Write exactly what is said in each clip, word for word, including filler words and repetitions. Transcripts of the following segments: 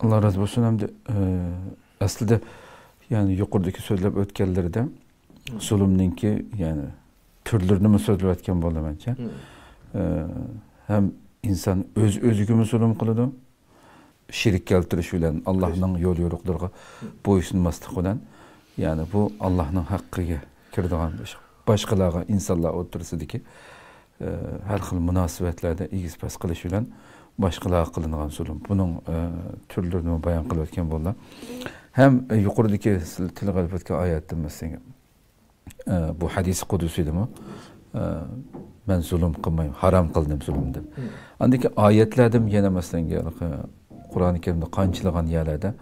ئاللا رازى بولسۇن. ئەمدى، ئە، ئەسلىدە، يەنى يۇقىرىدىكى سۆزلەپ ئۆتكەنلىرىدە زۇلۇمنىڭكى، يەنى تۈرلىرىنىمۇ سۆزلەپ ئۆتكەن بولدى مەنچە. ئە، ھەم ئىنسان ئۆز-ئۆزىگىمۇ زۇلۇم قىلىدۇ، شېرىك كەلتۈرۈش بىلەن، ئاللانىڭ يول يورۇقلىرىغا بويسۇنماسلىق بىلەن، يەنى بۇ ئاللانىڭ ھەققىگە كىرىدىغان ئىش. باشقىلارغا، ئىنسانلار ئوتتۇرىسىدىكى، ئە، ھەر خىل مۇناسىۋەتلەردە ئېگىز-پەس قىلىش بىلەن باشقىلارغا قىلىنغان زۇلۇم. بۇنىڭ، ئە، تۈرلىرىنىمۇ بايان قىلىپ ئۆتكەن بولدى. ھەم، ئە، يۇقىرىدىكى سىز تىلغا ئېلىپ ئۆتكەن ئايەتتىن مەسىلەن، ئە، بۇ ھەدىس قۇدسىيدىمۇ، ئە، «مەن زۇلۇم قىلمايمەن، ھارام قىلدىم زۇلۇم» دەپ. ئاندىكى ئايەتلەردىمۇ يەنە مەسىلەن، قۇرئانى كەرىمدە قانچىلىغان يەرلەردە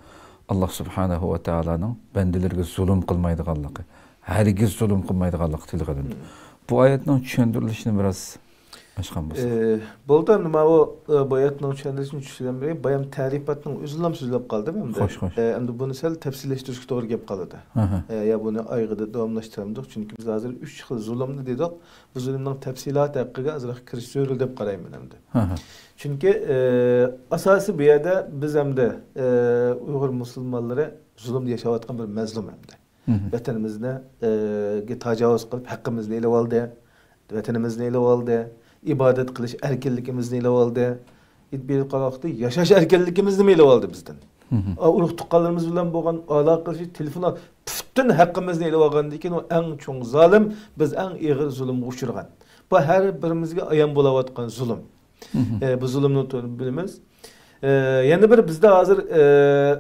ئاللا سۇبھانەھۇ ۋە تائالانىڭ بەندىلىرىگە زۇلۇم قىلمايدىغانلىقى، ھەرگىز زۇلۇم قىلمايدىغانلىقى تىلغا ئېلىندى. بۇ ئايەتنىڭ چۈشەندۈرۈلۈشىنى بىراز ئاچقان بولساق. ئە، بولدى، ئەمدى ماۋۇ، ئە، بۇ ئايەتنىڭ چۈشەندۈرۈشىنى چۈشەندۈرەي. بايام تەرىپاتنىڭ ئۆزىنىلا سۆزلەپ قالدىم ئەمدى. خوش، خوش. ئە، ئەمدى بۇنى سەل تەپسىللەشتۈرۈشكە توغرا كەپ قالىدۇ. ئە، يا بۇنى ئايىغىدا داۋاملاشتۇرامدۇق، چۈنكى بىز ھازىر ئۈچ خىل زۇلۇمنى دېدۇق. بۇ زۇلۇمنىڭ تەپسىلاتى ھەققىگە ئازراق كىرىش زۆرۈر دەپ قارايمەن ئەمدى. چۈنكى، ئە، ئاساسىي بۇ يەردە بىز ئەمدى، ئە، ئۇيغۇر مۇسۇلمانلىرى زۇلۇمدا ياشاۋاتقان بىر مەزلۇم ئەمدى. ۋەتىنىمىزنى، ئە، گە تاجاۋۇز قىلىپ، ھەققىمىزنى ئېلىۋالدى. ۋەتىنىمىزنى ئېلىۋالدى، ئىبادەت قىلىش ئەركىنلىكىمىزنى ئېلىۋالدى، ئېيتىپ بېرىپ قارىغان ۋاقىتتا ياشاش ئەركىنلىكىمىزنىمۇ ئېلىۋالدى بىزدىن. ئا، ئۇرۇق تۇغقانلىرىمىز بىلەن بولغان ئالاقىلىشىش، تېلېفون، پۈتۈن ھەققىمىزنى ئېلىۋالغاندىن كېيىن، ئۇ ئەڭ چوڭ زالىم، بىز ئەڭ ئېغىر زۇلۇمغا ئۇچرىغان. بۇ ھەر بىرىمىزگە ئايان بولاۋاتقان زۇلۇم. ئە، بۇ زۇلۇمنى تو-، بىلىمىز. ئە، يەنە بىر بىزدە ھازىر، ئە،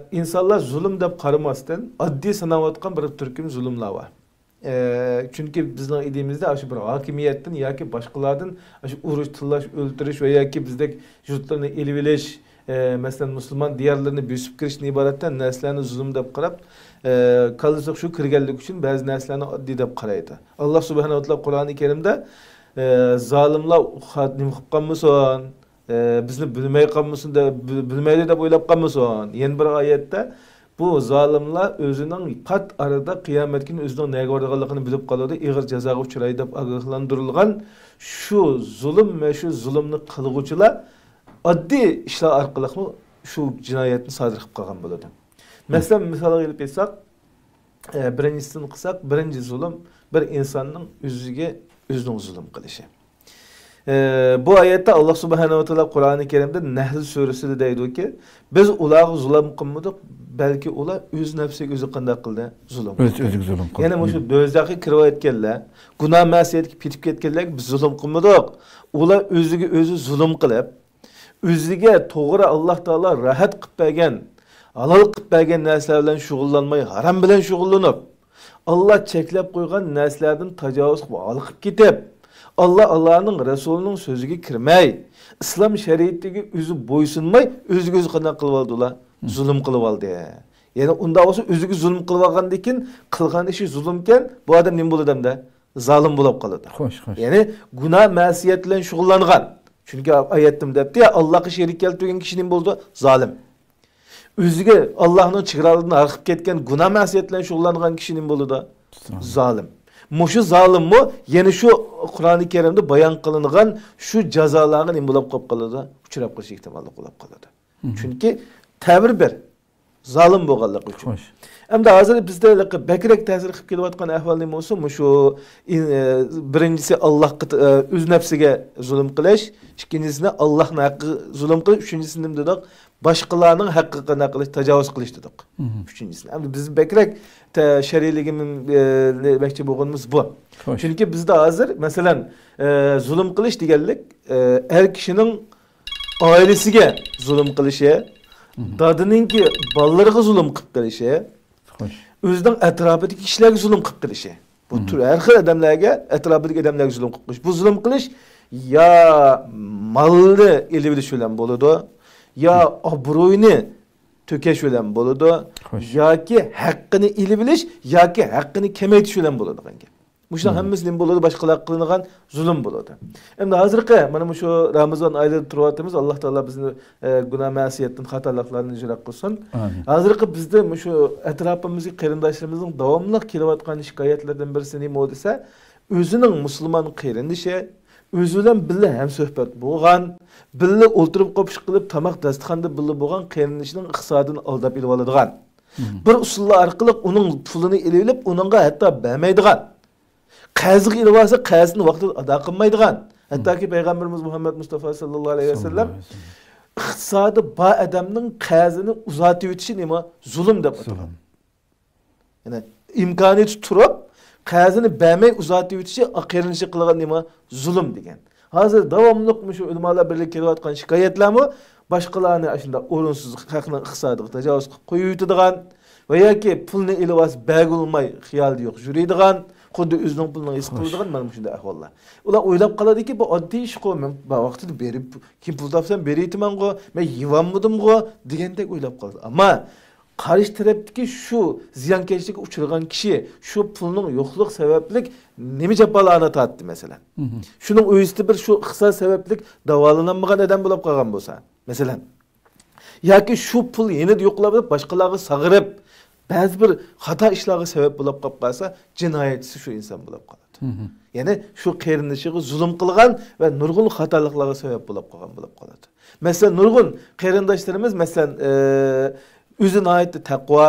ئىنسانلار زۇلۇم دەپ قارىماستىن، ئاددىي ساناۋاتقان بىر تۈركۈم زۇلۇملار بار. ئە، چۈنكى بىزنىڭ ئىدىيىمىزدە ئاشۇ بىر ھاكىمىيەتتىن ياكى باشقىلاردىن ئاشۇ ئۇرۇش، تىللاش، ئۆلتۈرۈش ۋە ياكى بىزدەك يۇرتلىرىنى ئېلىۋېلىش، ئە، مەسىلەن، مۇسۇلمان دىيارلىرىنى بۆسۈپ كىرىشتىن ئىبارەتتە نەرسىلەرنى زۇلۇم دەپ قاراپ، ئە، كاللىسىغا شۇ كىرگەنلىكى ئۈچۈن بەزى نەرسىلەرنى ئاددىي دەپ قارايدۇ. ئاللا سۇبھانەھۇ ۋە تائالا قۇرئانى كەرىمدە، ئە، زالىملار خا-، نېمە قىلىپ قالمىسۇن؟ ئە، بىزنى بىلمەي قالمىسۇن دەپ، بىل-، بىلمەيدۇ دەپ ئويلاپ قالمىسۇن. يەنە بىر ئايەتتە، بۇ زالىملار ئۆزىنىڭ پات ئارىدا قىيامەت كۈنى ئۆزىنىڭ نەگە بارىدىغانلىقىنى بىلىپ قالىدۇ، ئېغىر جازاغا ئۇچرايدۇ دەپ ئاگاھلاندۇرۇلغان شۇ زۇلۇم ۋە شۇ زۇلۇمنى قىلغۇچىلار ئاددىي ئىشلار ئارقىلىقمۇ شۇ جىنايەتنى سادىر قىلىپ قالغان بولىدۇ. مەسىلەن، مىسالغا ئېلىپ ئېيتساق، ئە، بىرىنچىسىنى قىلساق، بىرىنچى زۇلۇم بىر ئىنساننىڭ ئۆزىگە ئۆزىنىڭ زۇلۇم قىلىشى. ئە، بۇ ئايەتتە ئاللا سۇبھانەھۇ ۋە تائالا قۇرئانى كەرىمدە نەھل سۈرىسىدە دەيدۇكى، بىز ئۇلارغا زۇلۇم قىلمىدۇق، بەلكى ئۇلار ئۆز نەپسىگە ئۆزى قانداق قىلدى؟ زۇلۇم ئۆز-، قىلدى. ئۆزىگە زۇلۇم قىلدى. يەنە مۇشۇ دوزاخقا كىرىۋەتكەنلەر، گۇناھ مەسىيەتكە پېتىپ كەتكەنلەرگە بىز زۇلۇم قىلمىدۇق. ئۇلار ئۆزىگە ئۆزى زۇلۇم قىلىپ، ئۆزىگە توغرا ئاللا تائالا راھەت قىلىپ بەرگەن، ھالال قىلىپ بەرگەن نەرسىلەر بىلەن شۇغۇللانماي، ھارام بىلەن شۇغۇللىنىپ، ئاللا چەكلەپ قويغان نەرسىلەردىن تاجاۋۇز قىلىپ ھالقىپ كېتىپ، ئاللا، ئاللانىڭ رەسۇلىنىڭ سۆزىگە كىرمەي، ئىسلام شەرىئىتىگە ئۆزى بويسۇنماي، ئۆزىگە ئۆزى قانداق قىلىۋالدىلا؟ زۇلۇم قىلىۋالدى. يەنى ئۇنداق بولسا، ئۆزىگە زۇلۇم قىلىۋالغاندىن كېيىن قىلغان ئىشى زۇلۇمكەن، بۇ ئادەم نېمە بولىدۇ ئەمدى؟ زالىم بولۇپ قالىدۇ. خوش، خوش. يەنى گۇناھ مەسىيەت بىلەن شۇغۇللانغان. چۈنكى ئايەتتىمۇ دەپتۇ، يا ئاللاغا شېرىك كەلتۈرگەن كىشى نېمە بولىدۇ؟ زالىم. ئۆزىگە ئاللانىڭ چېگرالىرىدىن ھالقىپ كەتكەن گۇناھ مەسىيەت بىلەن شۇغۇللانغان كىشى نېمە بولىدۇ؟ زالىم. زالىم. مۇشۇ زالىممۇ يەنە شۇ قۇرئانى كەرىمدە بايان قىلىنغان شۇ جازالارغا نېمە بولۇپ قالىدۇ؟ ئۇچراپ قېلىش ئېھتىماللىقى بولۇپ قالىدۇ. چۈنكى تەبىر بىر. زالىم بولغانلىقى ئۈچۈن. خوش. ئەمدى ھازىر بىزدە ھېلىقى بەكرەك تەسىر قىلىپ كېلىۋاتقان ئەھۋال نېمە بولسا، مۇشۇ ئىن-، ئە، بىرىنچىسى ئاللاھقا، ئە، ئۆز نەپسىگە زۇلۇم قىلىش، ئىككىنچىسىنى ئاللاھنىڭ ھەققىگە زۇلۇم قىلىش، ئۈچىنچىسى نېمە دېدۇق؟ باشقىلارنىڭ ھەققىگە قانداق قىلىش، تاجاۋۇز قىلىش دېدۇق. ئۈچىنچىسىنى. ئەمدى بىز بەكرەك تە-، شەرئىيلىكىنى، ئە، دېمەكچى بولغىنىمىز بۇ. خوش. چۈنكى بىزدە ھازىر، مەسىلەن، ئە، زۇلۇم قىلىش دېگەنلىك، ئە، ئەر كىشىنىڭ ئائىلىسىگە زۇلۇم قىلىشى، دادىنىڭكى بالىلىرىغا زۇلۇم قىلىپ قېلىشى، خوش. ئۆزىنىڭ ئەتراپىدىكى كىشىلەرگە زۇلۇم قىلىپ قېلىشى. بۇ تۈر ھەر خىل ئادەملەرگە، ئەتراپىدىكى ئادەملەرگە زۇلۇم قىلىپ قېلىش. بۇ زۇلۇم قىلىش يا مالنى ئېلىۋېلىش بىلەن بولىدۇ، يا ئابرۇينى تۆكۈش بىلەن بولىدۇ، خوش. ياكى ھەققىنى ئېلىۋېلىش، ياكى ھەققىنى كېمەيتىش بىلەن بولىدىغان گەپ. مۇشۇنىڭ ھەممىسى نېمە بولىدۇ؟ باشقىلارغا قىلىنغان زۇلۇم بولىدۇ. ئەمدى ھازىرقى مانا مۇشۇ رامىزان ئايلىرىدا تۇرۇۋاتىمىز. ئاللا تائالا بىزنى، ئە، گۇناھ مەسىيەتتىن، خاتالىقلاردىن يىراق قىلسۇن. ئامىن. ھازىرقى بىزدە مۇشۇ ئەتراپىمىزدىكى قېرىنداشلىرىمىزنىڭ داۋاملىق كېلىۋاتقان شىكايەتلىرىدىن بىرسى نېمە دېسە، ئۆزىنىڭ مۇسۇلمان قېرىندىشى، ئۆزى بىلەن بىللە ھەمسۆھبەت بولغان، بىللە ئولتۇرۇپ قوپۇش قىلىپ تاماق داستىخاندا بىللە بولغان قېرىندىشىنىڭ ئىقتىسادىنى ئالداپ ئېلىۋالىدىغان، بىر ئۇسۇللار ئارقىلىق ئۇنىڭ پۇلىنى ئېلىۋېلىپ ئۇنىڭغا ھەتتا بەرمەيدىغان، قەرزگە ئېلىۋالسا قەرزىنى ۋاقتىدا ئادا قىلمايدىغان، ھەتتاكى پەيغەمبىرىمىز مۇھەممەد مۇستافا ساللاللاھۇ ئەلەيھى ۋەسەللەم ئىقتىسادى بار ئادەمنىڭ قەرزىنى ئۇزارتىۋېتىشى نېمە؟ زۇلۇم دەپ ئاتىغان. يەنى ئىمكانىيىتى تۇرۇپ، قەرزىنى بەرمەي ئۇزارتىۋېتىشى قېرىندىشى قىلغان نېمە؟ زۇلۇم دېگەن. ھازىر داۋاملىق مۇشۇ ئۆلىمالار بىرلىكى كېلىۋاتقان شىكايەتلەرمۇ باشقىلارنى ئاشۇنداق ئورۇنسىز خەقنىڭ ئىقتىسادىغا تاجاۋۇز قىلىپ قويۇۋېتىدىغان ۋە ياكى پۇلنى ئېلىۋالسا بەرگىلى بولماي خىيالىدا يوق يۈرىدىغان، خۇددى ئۆزىنىڭ پۇلىنىڭ ھېس قىلىدىغان مانا مۇشۇنداق ئەھۋاللار. ئۇلار ئويلاپ قالىدىكى، بۇ ئاددىي ئىشقۇ، مەن بار ۋاقتىدا بېرىپ، كېيىن پۇل تاپسام بېرىۋېتىمەنغۇ، مەن يېۋالمىدىمغۇ دېگەندەك ئويلاپ قالىدۇ. ئەمما قارشى تەرەپتىكى شۇ زىيانكەشلىككە ئۇچرىغان كىشى شۇ پۇلنىڭ يوقلۇق سەۋەبلىك نېمە جاپالارنى تارتتى، مەسىلەن؟ شۇنىڭ ئۆيىسىدە بىر شۇ ئىقتىساد سەۋەبلىك داۋالىنالمىغان ئادەم بولۇپ قالغان بولسا، مەسىلەن، ياكى شۇ پۇل يېنىدا يوقلاپ، باشقىلارغا ساغىرىپ، بەزى بىر خاتا ئىشلارغا سەۋەب بولۇپ قالىپ قالسا، جىنايەتچىسى شۇ ئىنسان بولۇپ قالىدۇ. يەنى شۇ قېرىندىشىغا زۇلۇم قىلغان ۋە نۇرغۇن خاتالىقلارغا سەۋەب بولۇپ قالغان بولۇپ قالىدۇ. مەسىلەن، نۇرغۇن قېرىنداشلىرىمىز، مەسىلەن، ئە، ئۆزى ناھايىتى تەقۋا،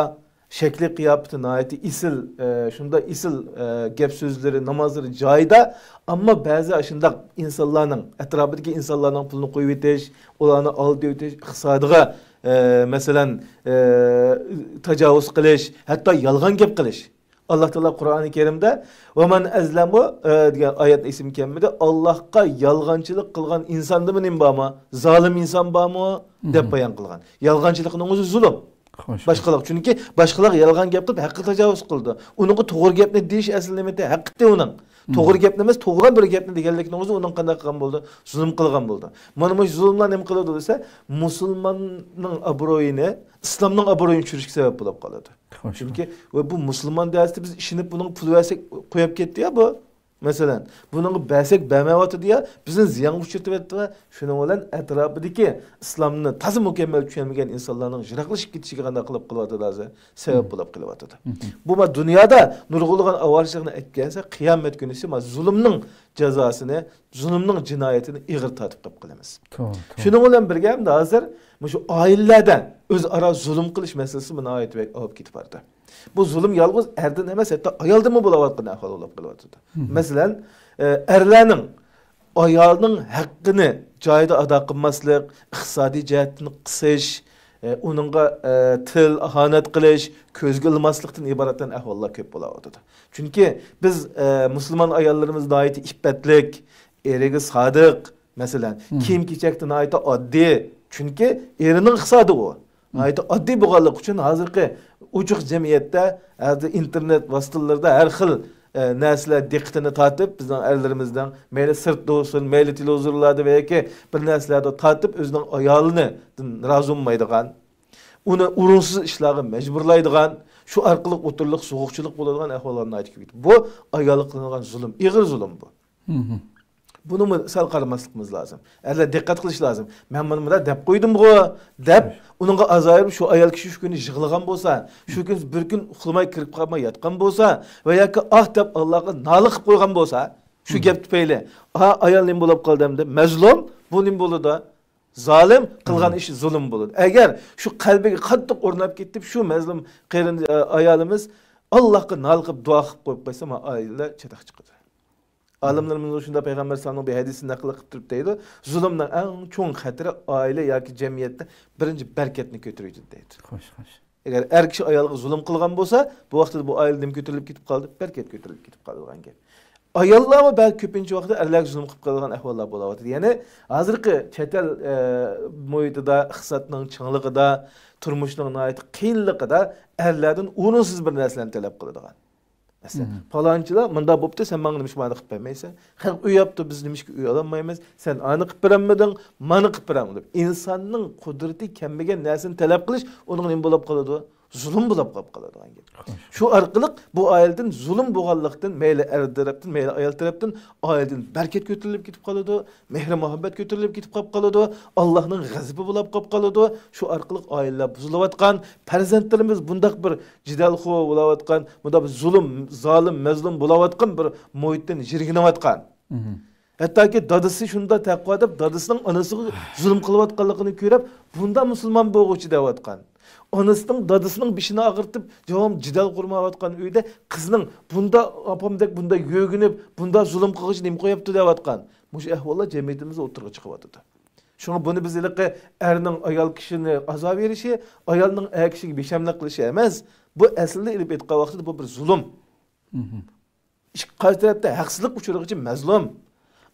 شەكلى قىياپىتى ناھايىتى ئېسىل، ئە، شۇنداق ئېسىل، ئە، گەپ سۆزلىرى، نامازلىرى جايىدا، ئەمما بەزى ئاشۇنداق ئىنسانلارنىڭ، ئەتراپىدىكى ئىنسانلارنىڭ پۇلىنى قويۇۋېتىش، ئۇلارنى ئالدىۋېتىش، ئىقتىسادىغا، ئە، مەسىلەن، ئە، تاجاۋۇز قىلىش، ھەتتا يالغان گەپ قىلىش. ئاللا تائالا قۇرئانى كەرىمدە «ۋەمەن ئەزلەمۇ» دېگەن ئايەت ئېسىمگە كەلمىدى. ئاللاھقا يالغانچىلىق قىلغان ئىنساندىمۇ نېمە بارمۇ؟ زالىم ئىنسان بارمۇ؟ دەپ بايان قىلغان. يالغانچىلىقنىڭ ئۆزى زۇلۇم. باشقىلار، چۈنكى باشقىلارغا يالغان گەپ قىلىپ، ھەققە تاجاۋۇز قىلىدۇ. ئۇنىڭغا توغرا گەپنى دېيىش ئەسلى نېمىتى؟ ھەققىتى ئۇنىڭ. توغرا گەپنى ئەمەس، توغرا بىر گەپنى دېگەنلىكنىڭ ئۆزى ئۇنىڭ قانداق قىلغان بولىدۇ؟ زۇلۇم قىلغان بولىدۇ. مانا مۇشۇ زۇلۇملار نېمە قىلىدۇ دېسە، مۇسۇلماننىڭ ئابرۇيىنى، ئىسلامنىڭ ئابرۇيىنى چۈشۈرۈشكە سەۋەب بولۇپ قالىدۇ. چۈنكى ۋە بۇ مۇسۇلمان دەۋەتتى، بىز ئىشىنىپ بۇنىڭغا پۇل بەرسەك قويۇپ كەتتى يا بۇ. مەسىلەن، بۇنىڭغا بەرسەك بەرمەيۋاتىدۇ يا، بىزنى زىيانغا ئۇچرىتىۋەتتى ۋە شۇنىڭ بىلەن ئەتراپىدىكى ئىسلامنى تازا مۇكەممەل چۈشەنمىگەن ئىنسانلارنىڭ يىراقلىشىپ كېتىشىگە قانداق قىلىپ قىلىۋاتىدۇ ھازىر؟ سەۋەب بولۇپ قېلىۋاتىدۇ. بۇ ما دۇنيادا نۇرغۇنلىغان ئاۋارىچىلىقنى ئەكەلسە، قىيامەت كۈنىسى ما زۇلۇمنىڭ جازاسىنى، زۇلۇمنىڭ جىنايىتىنى ئېغىر تارتىپ قېلىپ قالىمىز. شۇنىڭ بىلەن بىرگە، ئەمدى ھازىر مۇشۇ ئائىلىلەردە ئۆزئارا زۇلۇم قىلىش مەسىلىسى ناھايىتى بەك ئاۋۇپ كېتىپ بارىدۇ. بۇ زۇلۇم يالغۇز ئەردىن ئەمەس، ھەتتا ئايالدىنمۇ بولۇۋاتقان ئەھۋال بولۇپ قېلىۋاتىدۇ. مەسىلەن، ئە، ئەرلەرنىڭ ئايالنىڭ ھەققىنى جايىدا ئادا قىلماسلىق، ئىقتىسادىي جەھەتتىن قىسىش، ئە، ئۇنىڭغا، ئە، تىل ئاھانەت قىلىش، كۆزگە ئىلماسلىقتىن ئىبارەت ئەھۋاللار كۆپ بولۇۋاتىدۇ. چۈنكى بىز، ئە، مۇسۇلمان ئاياللىرىمىز ناھايىتى ئىپپەتلىك، ئېرىگە سادىق، مەسىلەن، كىيىم-كېچەكتە ناھايىتى ئاددىي، چۈنكى ئېرىنىڭ ئىقتىسادى ئۇ. ناھايىتى ئاددىي بولغانلىقى ئۈچۈن ھازىرقى ئوچۇق جەمئىيەتتە، ھازىر ئىنتېرنېت ۋاسىتىلىرىدا ھەر خىل، ئە، نەرسىلەر دىققىتىنى تارتىپ، بىزنىڭ ئەرلىرىمىزنىڭ مەيلى سىرتتا بولسۇن، مەيلى تېلېۋىزورلاردا ۋە ياكى بىر نەرسىلەردە تارتىپ، ئۆزىنىڭ ئايالىنىڭدىن رازى بولمايدىغان، ئۇنى ئورۇنسىز ئىشلارغا مەجبۇرلايدىغان، شۇ ئارقىلىق ئوتتۇرىلىق سوغۇقچىلىق بولىدىغان ئەھۋاللار ناھايىتى كۆپ. بۇ ئايالغا قىلىنغان زۇلۇم، ئېغىر زۇلۇم بۇ. بۇنىمۇ سەل قارىماسلىقىمىز لازىم. ئەرلەر دىققەت قىلىش لازىم. مەن مۇنى مۇنداق دەپ قويدۇمغۇ دەپ، ئۇنىڭغا ئازايىپ شۇ ئايال كىشى شۇ كۈنى يىغلىغان بولسا، شۇ كۈنى بىر كۈن ئۇخلىماي كىرىپ قالماي ياتقان بولسا ۋە ياكى ئاھ دەپ ئاللاغا نالە قىلىپ قويغان بولسا، شۇ گەپ تۈپەيلى، ئا، ئايال نېمە بولۇپ قالدى ئەمدى؟ مەزلۇم، بۇ نېمە بولىدۇ؟ زالىم، قىلغان ئىشى زۇلۇم بولىدۇ. ئەگەر شۇ قەلبىگە قاتتىق ئورناپ كېتىپ، شۇ مەزلۇم قېرىن، ئايالىمىز ئاللاغا نالە قىلىپ دۇئا قىلىپ قويۇپ قويسا، ما ئائىلىلەر چاتاق چىقىدۇ. ئالىملىرىمىز شۇنداق پەيغەمبەر ئەلەيھىسسالامنىڭ بىر ھەدىسىنى نەقىل قىلىپ تۇرۇپ دەيدۇ، زۇلۇمنىڭ ئەڭ چوڭ خەتىرى ئائىلە ياكى جەمئىيەتتە بىرىنچى بەرىكەتنى كۆتۈرىدۇ دەيدۇ. خوش، خوش. ئەگەر ئەر كىشى ئايالىغا زۇلۇم قىلغان بولسا، بۇ ۋاقىتتا بۇ ئائىلە نېمە كۆتۈرۈلۈپ كېتىپ قالدى؟ بەرىكەت كۆتۈرۈلۈپ كېتىپ قالىدىغان گەپ. ئاياللارمۇ بەزى كۆپىنچە ۋاقىتتا ئەرلەرگە زۇلۇم قىلىپ قالىدىغان ئەھۋاللار بولۇۋاتىدۇ. يەنى ھازىرقى چەت ئەل، ئە، مۇھىتىدا، ئىقتىسادنىڭ چىڭلىقىدا، تۇرمۇشنىڭ ناھايىتى قىيىنلىقىدا ئەرلەردىن ئورۇنسىز بىر نەرسىلەرنى تەلەپ قىلىدىغان. مەسىلەن، پالانچىلار مۇنداق بوپتۇ، سەن ماڭا نېمىشقا مانا قىلىپ بەرمەيسەن؟ خەق ئۆي ياپتۇ، بىز نېمىشقا ئۆي ئالالمايمىز؟ سەن ئانى قىلىپ بېرەلمىدىڭ، مانا قىلىپ بېرەلمىدىڭ دەپ. ئىنساننىڭ قۇدرىتى كەلمىگەن نەرسىنى تەلەپ قىلىش ئۇنىڭ نېمە بولۇپ قالىدۇ؟ زۇلۇم بولۇپ قالىپ قالىدىغان گەپ. شۇ ئارقىلىق بۇ ئائىلىدىن زۇلۇم بولغانلىقتىن، مەيلى ئەر تەرەپتىن، مەيلى ئايال تەرەپتىن ئائىلىدىن بەرىكەت كۆتۈرۈلۈپ كېتىپ قالىدۇ. مېھرى مۇھەببەت كۆتۈرۈلۈپ كېتىپ قاپ قالىدۇ، ئاللاھنىڭ غەزىپى بولاپ قاپ قالىدۇ. شۇ ئارقىلىق ئائىلىلەر بۇزۇلۇۋاتقان، پەرزەنتلىرىمىز بۇنداق بىر جېدەلخور بولاۋاتقان، بۇنداق بىر زۇلۇم، زالىم، مەزلۇم بولاۋاتقان بىر مۇھىتتىن يىرگىنىۋاتقان. ھەتتاكى دادىسى شۇنداق تەقۋا دەپ، دادىسىنىڭ ئانىسىغا زۇلۇم قىلىۋاتقانلىقىنى كۆرۈپ، بۇنداق مۇسۇلمان بولغۇچى دەۋاتقان. ئانىسىنىڭ، دادىسىنىڭ بېشىنى ئاغرىتىپ، داۋام جېدەل قۇرمايۋاتقان ئۆيدە قىزنىڭ بۇنداق ئاپامدەك بۇنداق يۆگىنىپ، بۇنداق زۇلۇم قىلغۇچى نېمە قويۇپتۇ دەۋاتقان. مۇشۇ ئەھۋاللار جەمئىيىتىمىزدە ئوتتۇرىغا چىقىۋاتىدۇ. شۇڭا بۇنى بىز ھېلىقى ئەرنىڭ، ئايال كىشىنى ئازار بېرىشى، ئايالنىڭ ئەر كىشىگە بىشەملىك قىلىشى ئەمەس. بۇ ئەسلىدە ئېلىپ ئېيتقان ۋاقتىدا بۇ بىر زۇلۇم. مھم. ئىككى قارشى تەرەپتە ھەقسىزلىق ئۇچرىغۇچى مەزلۇم.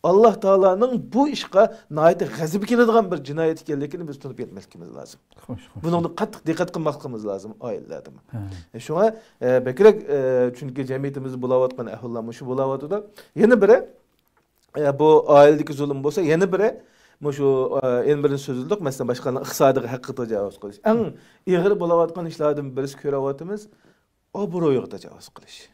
ئاللا تائالانىڭ بۇ ئىشقا ناھايىتى غەزىپى كېلىدىغان بىر جىنايەت ئىكەنلىكىنى بىز تونۇپ يەتمەسلىكىمىز لازىم. خوش، خوش. بۇنىڭغا قاتتىق دىققەت قىلماسلىقىمىز لازىم ئائىلىلەردىمۇ. ھە. ئە، شۇڭا، ئە، بەكرەك، ئە، چۈنكى جەمئىيىتىمىزدە بولاۋاتقان ئەھۋاللار مۇشۇ بولاۋاتىدۇ. يەنە بىرى، ئە، بۇ ئائىلىدىكى زۇلۇم بولسا، يەنە بىرى، مۇشۇ، ئە، يەنە بىرىنى سۆزلىدۇق. مەسىلەن، باشقىلارنىڭ ئىقتىسادىغا، ھەققىگە تاجاۋۇز قىلىش. ئەڭ ئېغىر بولاۋاتقان ئىشلاردىن بىرسى كۆرۈۋاتىمىز. ئابرۇيىغا تاجاۋۇز قىلىش.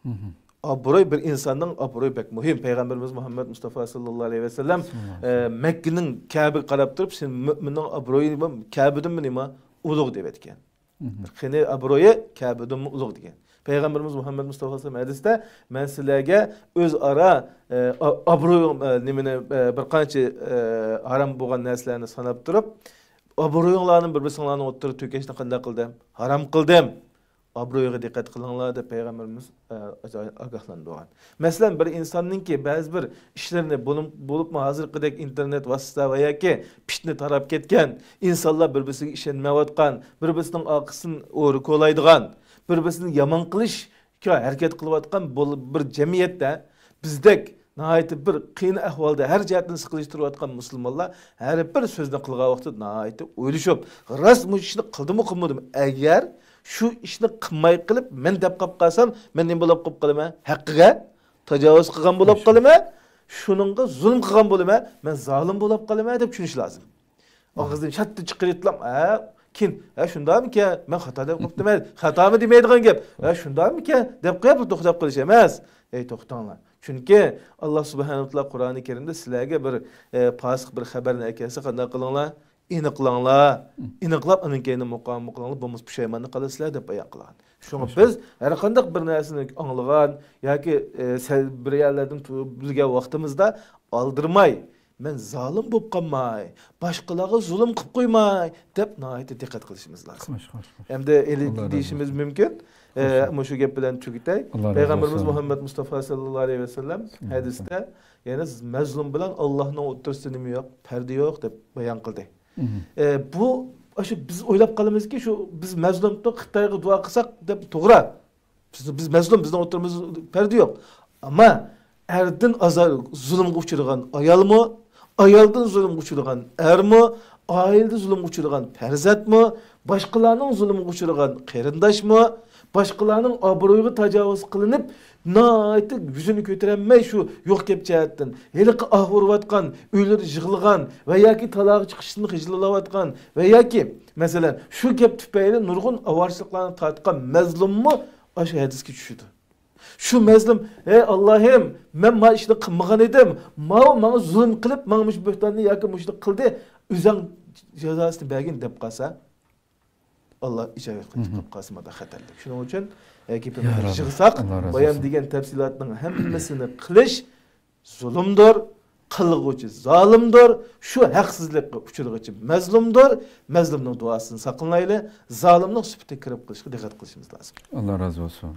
مھم. ئابرۇي، بىر ئىنساننىڭ ئابرۇيى بەك مۇھىم. پەيغەمبىرىمىز مۇھەممەد مۇستافا ساللاللاھۇ ئەلەيھى ۋەسەللەم، ساللاللاھۇ ئەلەيھى ئە، ۋەسەللەم. مەككىنىڭ كەبىگە قاراپ تۇرۇپ، سېنىڭ مۆمىننىڭ ئابرۇيى نېمە؟ كەبىدىنمۇ نېمە؟ ئۇلۇغ دەۋەتكەن. مھم. قېنى ئابرۇيى كەبىدىنمۇ ئۇلۇغ دېگەن. پەيغەمبىرىمىز مۇھەممەد مۇستافا ساللاللاھۇ ئەلەيھى ۋەسەللەم ھەدىستە، مەن سىلەرگە ئۆزئارا، ئە، ئا-، ئابرۇي، ئە، نېمىنى، ئە، بىر قانچە، ئە، ھارام بولغان نەرسىلەرنى ساناپ تۇرۇپ، ئابرۇيۇڭلارنى بىر-بىرسىڭلارنىڭ ئوتتۇرىغا تۆكۈشنى قانداق قىلدىم؟ ھارام قىلدىم. ئابرۇيىغا دىققەت قىلىڭلار دەپ پەيغەمبىرىمىز، ئە، ئاگاھلاندۇرغان. مەسىلەن، بىر ئىنساننىڭكى بەزى بىر ئىشلىرىنى بولۇم-، بولۇپمۇ ھازىرقىدەك ئىنتېرنېت ۋاسىتە ۋە ياكى پىتنە تاراپ كەتكەن، ئىنسانلار بىر-بىرسىگە ئىشەنمەيۋاتقان، بىر-بىرسىنىڭ ئارقىسىدىن ئورا كولايدىغان، بىر-بىرسىنى يامان قىلىشقا ھەرىكەت قىلىۋاتقان بۇ بىر جەمئىيەتتە بىزدەك ناھايىتى بىر قىيىن ئەھۋالدا ھەر جەھەتتىن سىقىلىشتۇرۇۋاتقان مۇسۇلمانلار ھەر بىر سۆزنى قىلغان ۋاقتىدا ناھايىتى ئويلىشىپ، راست مۇشۇ ئىشنى قىلدىمۇ قىلمىدىم؟ ئەگەر شۇ ئىشنى قىلماي قىلىپ، مەن دەپ قاپ قالسام، مەن نېمە بولاپ قاپ قالىمەن؟ ھەققىگە تاجاۋۇز قىلغان بولاپ قالىمەن. شۇنىڭغا زۇلۇم قىلغان بولىمەن، مەن زالىم بولاپ قالىمەن دەپ چۈشىنىش لازىم. ئاغزىدىن شەتتە چىقىرىۋېتىلام، ھە، كېيىن، ھە، شۇنداقمىكەن، مەن خاتا دەپ قاپتىمەن، خاتامۇ دېمەيدىغان گەپ، ھە، شۇنداقمىكەن دەپ قويۇپ توختاپ قېلىش ئەمەس. ئەي، توختاڭلار. چۈنكى ئاللا سۇبھانەھۇ ۋە تائالا قۇرئانى كەرىمدە سىلەرگە بىر، ئە، پاسىق بىر خەبەرنى ئەكەلسە قانداق قىلىڭلار؟ ئېنىقلاڭلار. ئېنىقلاپ، ئاندىن كېيىن مۇقاۋىمە قىلىڭلار، بولمىسا پۇشايماننى قىلىسىلەر دەپ بايان قىلغان. شۇڭا بىز ھەر قانداق بىر نەرسىنى ئاڭلىغان ياكى، ئە، سەل بىر يەرلەردىن تۇ-، بىلگەن ۋاقتىمىزدا ئالدىرىماي، مەن زالىم بولۇپ قالماي، باشقىلارغا زۇلۇم قىلىپ قويماي دەپ ناھايىتى دىققەت قىلىشىمىز لازىم. خوش، خوش، خوش. ئەمدى ئېلى ئاللا رازى دېيىشىمىز بولسۇن. مۇمكىن، ئە، خوش. مۇشۇ گەپ بىلەن تۈگىتەي. ئاللا رازى پەيغەمبىرىمىز بولسۇن. مۇھەممەد مۇستافا ساللاللاھۇ ئەلەيھى ۋەسەللەم ساللاللاھۇ ئەلەيھى ھەدىستە، يەنى مەزلۇم بىلەن ئاللاھنىڭ ئوتتۇرىسىدا نېمە يوق؟ پەردە يوق دەپ بايان قىلدى. مھم. ئە، بۇ، شۇ بىز ئويلاپ قالىمىزكى، شۇ بىز مەزلۇمدۇق، خىتايغا دۇئا قىلساق دەپ، توغرا. بىز، بىز مەزلۇم، بىزنىڭ ئوتتۇرىمىزدا پەردە يوق. ئەمما ئەردىن ئازار، زۇلۇمغا ئۇچرىغان ئايالمۇ، ئايالدىن زۇلۇمغا ئۇچرىغان ئەرمۇ، ئائىلىدە زۇلۇمغا ئۇچرىغان پەرزەنتمۇ، باشقىلارنىڭ زۇلۇمىغا ئۇچرىغان قېرىنداشمۇ، باشقىلارنىڭ ئابرۇيىغا تاجاۋۇز قىلىنىپ، ناھايىتى يۈزىنى كۆتۈرەلمەي شۇ يوق گەپ جەھەتتىن، ھېلىقى ئاھ ئۇرۇۋاتقان، ئۆيلىرى يىغلىغان ۋە ياكى تالاغا چىقىشتىن خىجىللىنىۋاتقان ۋە ياكى، مەسىلەن، شۇ گەپ تۈپەيلى نۇرغۇن ئاۋارىچىلىقلارنى تارتقان مەزلۇممۇ ئاشۇ ھەدىسكە چۈشىدۇ. شۇ مەزلۇم، ھەي ئاللاھىم، مەن ما ئىشنى قىلمىغان ئىدىم، ماۋۇ ماڭا زۇلۇم قىلىپ، ماڭا مۇشۇ بۆھتاننى ياكى مۇشۇنى قىلدى، ئۆزۈڭ جازاسىنى بەرگىن دەپ قالسا، ئاللا ئىجابەت قىلىپ قالسا، مادا خەتەرلىك. شۇنىڭ ئۈچۈن، ئە، گېپىمىزنى يىغساق، بايان دېگەن تەپسىلاتنىڭ ھەممىسىنى قىلىش زۇلۇمدۇر، قىلغۇچى زالىمدۇر، شۇ ھەقسىزلىققا ئۇچرىغۇچى مەزلۇمدۇر. مەزلۇمنىڭ دۇئاسىدىن ساقلىنايلى، زالىمنىڭ سۈپىتىگە كىرىپ قېلىشقا دىققەت قىلىشىمىز لازىم. ئاللا رازى بولسۇن.